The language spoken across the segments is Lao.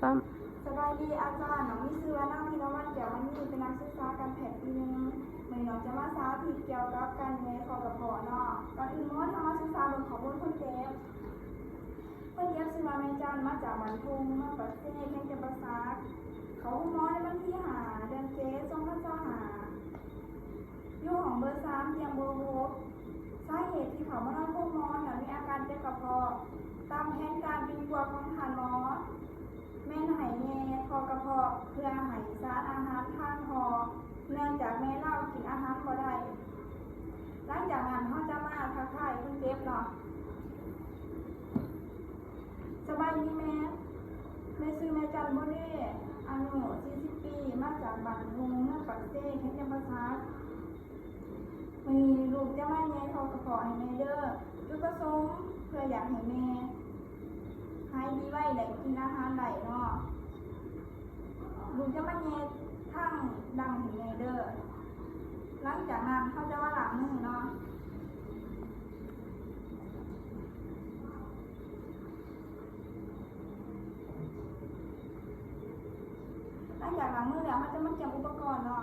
ພ້ອມ. ສະບາຍດີອາຈານ, ນ້ອງມີຊື່ວ່ານາງ ທີລະວັນ ແກ້ວມະນີ ເປັນນັກສຶກສາການແພດປີໜຶ່ງ. ມື້ນີ້ນ້ອງຈະມາສາທິດກ່ຽວກັບການແຍ່ທໍ່ກະເພາະເນາະ. ກ່ອນອື່ນໝົດ ເຮົາມາສຶກສາເບິ່ງຂໍ້ມູນຄົນເຈັບ. ຄົນເຈັບຊື່ວ່າ ແມ່ຈັນ ມາຈາກບ້ານທົ່ງ ເມືອງປາກເຊ ແຂວງຈຳປາສັກ. ເຂົ້າໂຮງໝໍໃນວັນທີຫ້າ ເດືອນເຈັດ ສອງພັນຊາວຫ້າ ຢູ່ຫ້ອງເບີສາມ ຕຽງເບີຫົກ. ສາເຫດທີ່ເຂົ້າມານອນໂຮງໝໍ ຍ້ອນມີອາການເຈັບກະເພາະ. ຕາມແຜນການປິ່ນປົວຂອງທ່ານໝໍ ແມ່ນໃຫ້ແຍ່ທໍ່ກະເພາະ ເພື່ອໃຫ້ສານອາຫານທາງທໍ່ ເນື່ອງຈາກແມ່ລາວກິນອາຫານບໍ່ໄດ້. ຫຼັງຈາກນັ້ນເຮົາຈະມາທັກທາຍຄົນເຈັບເນາະ. ສະບາຍດີແມ່, ແມ່ຊື່ແມ່ຈັນ ໂບເລ, ອາຍຸສີ່ສິບປີ, ມາຈາກບ້ານທົ່ງ ເມືອງປາກເຊ ແຂວງຈຳປາສັກ. ມື້ນີ້ລູກຈະມາແຍ່ທໍ່ກະເພາະໃຫ້ແມ່ເດີ້. ຈຸດປະສົງເພື່ອຢາກໃຫ້ແມ່ຫາຍດີໄວ ແລະ ກິນອາຫານໄດ້ເນາະ. ລູກຈະມາແຍ່ທາງດັງໃຫ້ແມ່ເດີ້. ຫຼັງຈາກນັ້ນເຮົາຈະມາລ້າງມືເນາະ. ຫຼັງຈາກລ້າງມືແລ້ວ ເຮົາຈະມາກຽມອຸປະກອນເນາະ.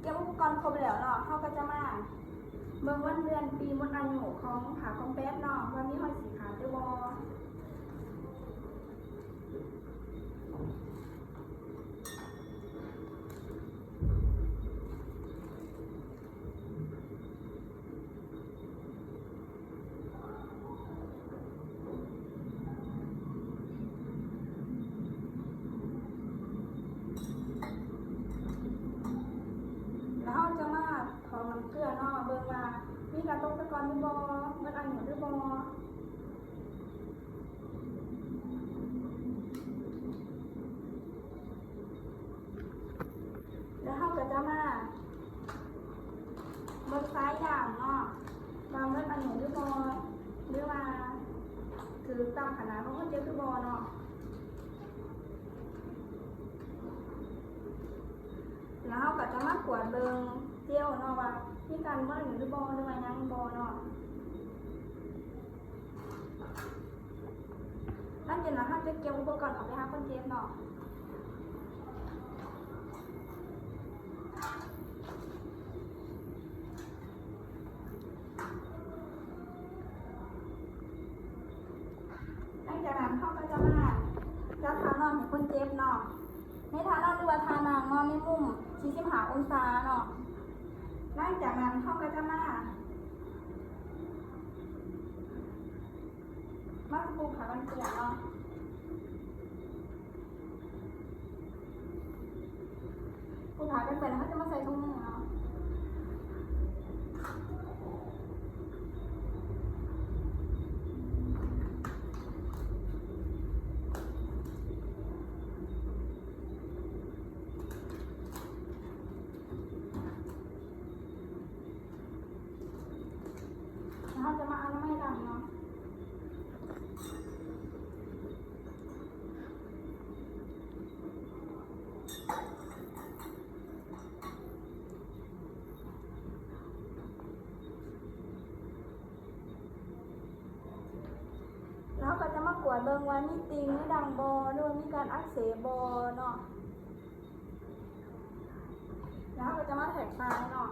ກຽມອຸປະກອນຄົບແລ້ວເນາະ, ເຮົາກໍຈະມາເບິ່ງວັນເດືອນປີໝົດອາຍຸຂອງຜ້າກອງແປດເນາະ ວ່າມີຮອຍສີຂາດຫຼືບໍ່. ແລ້ວເຮົາຈະມາຖອກນ້ຳເກືອເນາະ ເບິ່ງວ່າມີການຕົກຕະກອນຫຼືບໍ່ ໝົດອາຍຸຫຼືບໍ່. ແລ້ວເຮົາກໍຈະມາເບິ່ງສາຍຢາງເນາະ ວ່າໝົດອາຍຸຫຼືບໍ່ ຫຼືວ່າຖືກຕາມຂະໜາດຂອງຄົນເຈັບຫຼືບໍ່ເນາະ. ແລ້ວເຮົາກໍຈະມາກວດເບິ່ງເຈວເນາະ ວ່າມີການໝົດອາຍຸຫຼືບໍ່ ຫຼືວ່າຍັງບໍ່ເນາະ. ຫຼັງຈາກນັ້ນເຮົາຈະກຽມອຸປະກອນເຂົ້າໄປຫາຄົນເຈັບເນາະ. ຫຼັງຈາກນັ້ນເຮົາກໍຈະມາຈັດທ່ານອນໃຫ້ຄົນເຈັບເນາະ. ໃນທ່ານອນ ຫຼືວ່າທ່ານັ່ງເນາະ ໃນມຸມສີ່ສິບຫ້າອົງສາເນາະ. ຫຼັງຈາກນັ້ນເຮົາກໍຈະມາ ມາສະປູພາກັນເປື້ອນເນາະ. ປູພາກັນເປື້ອນແລ້ວ ເຮົາຈະມາໃສ່ຖົງມືເນາະ. ແລ້ວເຮົາຈະມາອະນາໄມຫຼັງເນາະ. ແລ້ວເຮົາກໍຈະມາກວດເບິ່ງວ່າມີຕິ່ງໃນດັງບໍ່ ຫຼືວ່າມີການອັກເສບບໍ່ເນາະ. ແລ້ວເຮົາກໍຈະມາແທກຊາຍເນາະ.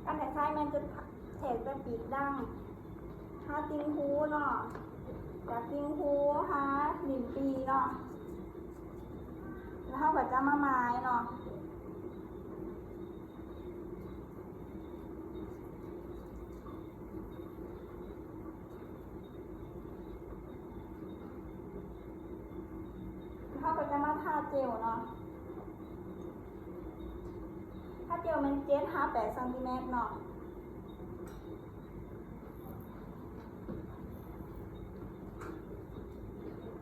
ການແທກຊາຍແມ່ນຈະແທກແຕ່ປີກດັງຫາຕິ່ງຫູເນາະ, ຈາກຕິ່ງຫູຫາລິ້ນປີເນາະ. ແລ້ວເຮົາກໍຈະມາໝາຍເນາະ. ເຮົາກໍຈະມາທາເຈວເນາະ. ທາເຈວແມ່ນເຈັດຫາແປດຊັງຕີແມັດເນາະ.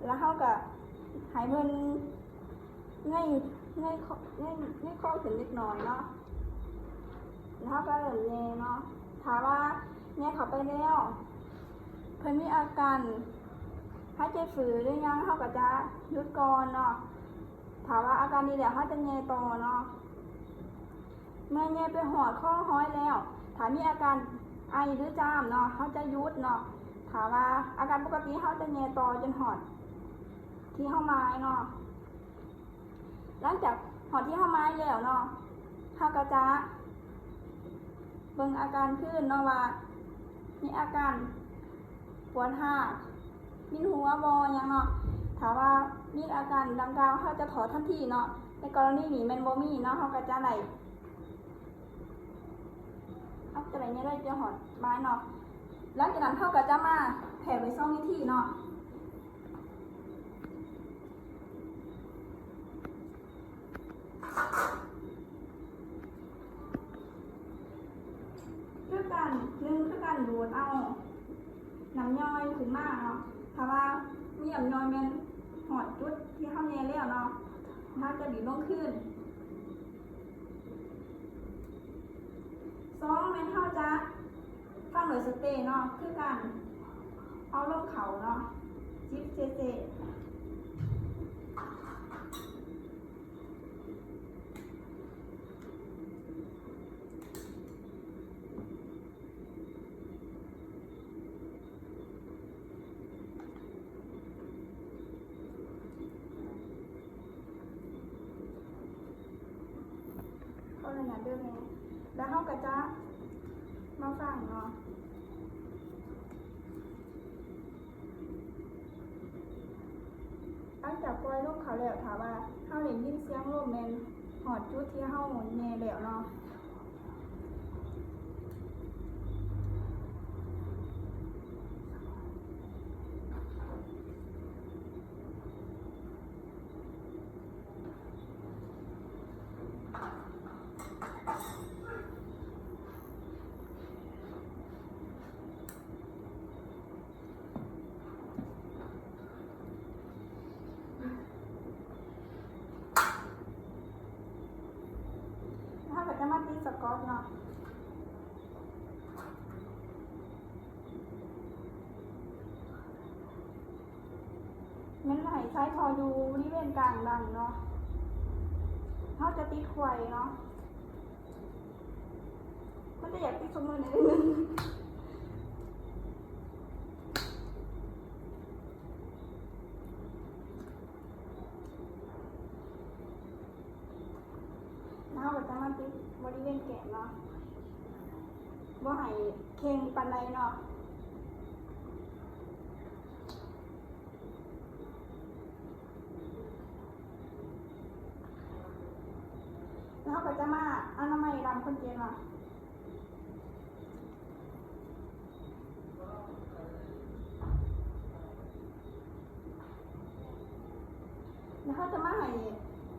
ແລ້ວເຮົາກໍໃຫ້ເພິ່ນເງີຍ ເງີຍ ເງີຍ ເງີຍຄໍຂຶ້ນເລັກນ້ອຍເນາະ. ແລ້ວເຮົາກໍເລີ່ມແຍ່ເນາະ. ຖ້າວ່າແຍ່ເຂົ້າໄປແລ້ວ ເພິ່ນມີອາການຫາຍໃຈຝືດຫຼືຫຍັງ ເຮົາກໍຈະຢຸດກ່ອນເນາະ. ຖ້າວ່າອາການດີແລ້ວ ເຮົາຈະແຍ່ຕໍ່ເນາະ. ເມື່ອແຍ່ໄປຮອດຄໍຮອຍແລ້ວ ຖ້າມີອາການໄອ ຫຼື ຈາມເນາະ ເຮົາຈະຢຸດເນາະ. ຖ້າວ່າອາການປົກກະຕິ ເຮົາຈະແຍ່ຕໍ່ຈົນຮອດທີ່ເຮົາໝາຍເນາະ. ຫຼັງຈາກຮອດທີ່ເຮົາໝາຍແລ້ວເນາະ ເຮົາກໍຈະເບິ່ງອາການຄືນເນາະ ວ່າມີອາການປວດຮາກ ວິນຫົວບໍ່ ຫຍັງເນາະ. ຖ້າວ່າມີອາການດັ່ງກ່າວ ເຮົາຈະຖອດທັນທີເນາະ. ໃນກໍລະນີນີ້ແມ່ນບໍ່ມີເນາະ ເຮົາກໍຈະໄດ້ ເຮົາຈະໄດ້ແຍ່ໄດ້ຈົນຮອດໝາຍເນາະ. ຫຼັງຈາກນັ້ນເຮົາກໍຈະມາແພກໄວ້ສອງວິທີເນາະ. ຄືກັນ ໜຶ່ງ ຄືກັນດູດເອົານ້ຳຍ່ອຍຂຶ້ນມາເນາະ. ຖ້າວ່າມີນ້ຳຍ່ອຍແມ່ນຮອດຈຸດທີ່ເຮົາແຍ່ແລ້ວເນາະ ເຮົາຈະບີບລົງຄືນ. ສອງ ແມ່ນເຮົາຈະຝັງໂດຍສະເຕເນາະ ຄືກັນ ເອົາລົງເຂົ້າເນາະ ຈິບເຊໆ. ຂໍອະນຸຍາດເດີແມ່ ແລ້ວເຮົາກໍຈະມາຟັງເນາະ. ຫຼັງຈາກປ່ອຍລົມເຂົ້າແລ້ວ ຖ້າວ່າເຮົາໄດ້ຍິນສຽງລົມແມ່ນຮອດຈຸດທີ່ເຮົາແຍ່ແລ້ວເນາະ. ເຮົາກໍຈະມາຕິດສະກອດເນາະ. ແມ່ນໃຫ້ໃຊ້ທໍ່ຢູ່ບໍລິເວນກາງດັງເນາະ. ເຮົາຈະຕິດໄຂວ່ເນາະ. ມັນຈະຢາກຕິດຊຸມມື້ໜ້ອຍໜຶ່ງ. ເຮົາກໍຈະມາຕິດບໍລິເວນແກ້ມເນາະ ບໍ່ໃຫ້ເຄັ່ງປານໃດເນາະ. ແລ້ວເຮົາກໍຈະມາອະນາໄມດຳຄົນເຈັບເນາະ. ແລ້ວເຮົາຈະມາໃຫ້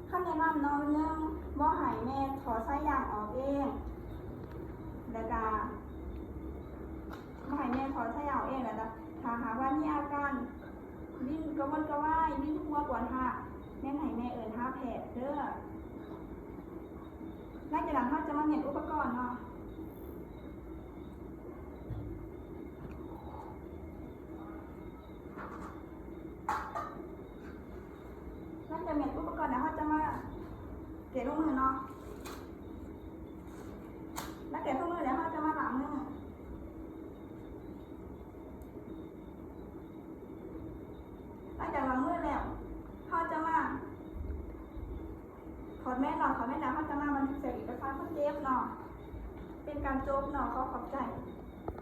ຄຳແນະນຳເນາະ ໜຶ່ງ ບໍ່ໃຫ້ແມ່ຖອດສາຍຢາງອອກເອງ ແລ້ວກະບໍ່ໃຫ້ແມ່ຖອດສາຍຢາງອອກເອງ ແລ້ວກະຖ້າຫາກວ່າມີອາການວິນກະວົນກະວາຍ ວິນຫົວ ປວດຮາກ ແມ່ນໃຫ້ແມ່ເອີ້ນຫາແພດເດີ. ຫຼັງຈາກນັ້ນເຮົາຈະມາແມ່ນອຸປະກອນເນາະ. ຫຼັງຈາກແມ່ນອຸປະກອນແລ້ວ ເຮົາຈະມາແກະລົງມືເນາະ. ຫຼັງແກະລົງມືແລ້ວ ເຮົາຈະມາລ້າງມື. ຫຼັງຈາກລ້າງມືແລ້ວ ເຮົາຈະມາຖອດແມສເນາະ. ຖອດແມສແລ້ວ ເຮົາຈະມາບັນທຶກໃສ່ເອກະສານຄົນເຈັບເນາະ. ເປັນການຈົບເນາະ. ຂໍຂອບໃຈ.